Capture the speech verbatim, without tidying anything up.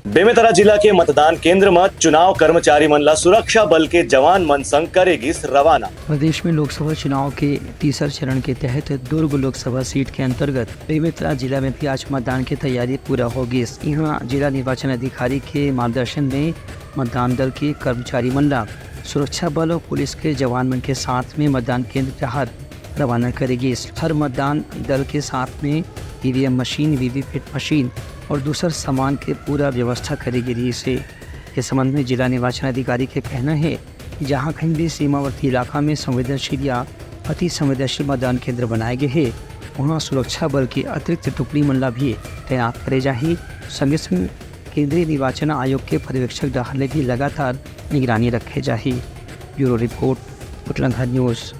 बेमेतरा जिला के मतदान केंद्र म चुनाव कर्मचारी मन ला सुरक्षा बल के जवान मन संग करे गिस रवाना। प्रदेश में लोकसभा चुनाव के तीसर चरण के तहत दुर्ग लोकसभा सीट के अंतर्गत बेमेतरा जिला में भी आज मतदान की तैयारी पूरा हो गिस। यहाँ जिला निर्वाचन अधिकारी के मार्गदर्शन में मतदान दल के कर्मचारी मन ला सुरक्षा बल और पुलिस के जवान मन के साथ में मतदान केंद्र डहर रवाना करे गिस। हर मतदान दल के साथ में ईवीएम मशीन, वीवीपैट मशीन और दूसर सामान के पूरा व्यवस्था करे गे रिहिस हे। ये संबंध में जिला निर्वाचन अधिकारी के कहना है कि जहां कहीं भी सीमावर्ती इलाका में संवेदनशील या अति संवेदनशील मतदान केंद्र बनाए गए हैं, वहां सुरक्षा बल की अतिरिक्त टुकड़ी मन ला भी तैनात करे जाही। संगे संग केंद्रीय निर्वाचन आयोग के पर्यवेक्षक डहर ले भी लगातार निगरानी रखे जाही। ब्यूरो रिपोर्ट, उतलंघर न्यूज।